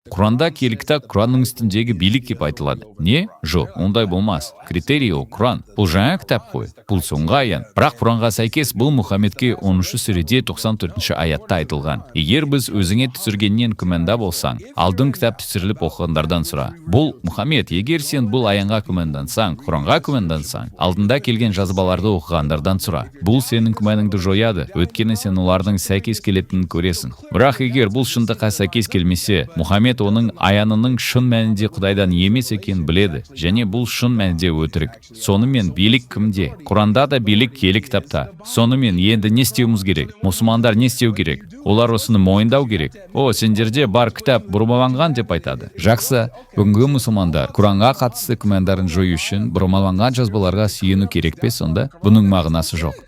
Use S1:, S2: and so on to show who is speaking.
S1: Құранда киелі кітап Құранның үстіндегі билік деп айтылады. Не? Жоқ, ондай болмас. Критерий ол Құран. Бұл жаңа кітап қой. Бұл соңғы аян. Бірақ Құранға сәйкес бұл Мұхаммедке 10 сүреде 94 аятта айтылған. Егер біз өзіңе түсіргеннен күмәнда болсаң, алдын кітап түсіріліп оқығандардан сұра. Бұл Мұхаммед, егер сен бұл аянға күмәндансаң, Құранға күмәндансаң, алдында келген жазбаларды оқығандардан сұра. Бұл сенің күмәніңді жояды, өйткені сен олардың сәйкес келетінін көресің. Бірақ егер бұл шындыққа сәйкес келмесе, Мұхаммед оның аянының шын мәнінде Құдайдан емес екенін біледі, және бұл шын мәнінде өтірік. Сонымен, билік кімде? Құранда да билік киелі кітапта. Сонымен, енді не істеуіміз керек? Мұсылмандар не істеу керек? Олар осыны мойындау керек. О, сендерде бар кітап бұрмаланған деп айтады. Жақсы, бүгінгі мұсылмандар Құранға қатысты күмәндарын жою үшін бұрмаланған жазбаларға сүйену керек пе сонда? Бұның мағынасы жоқ.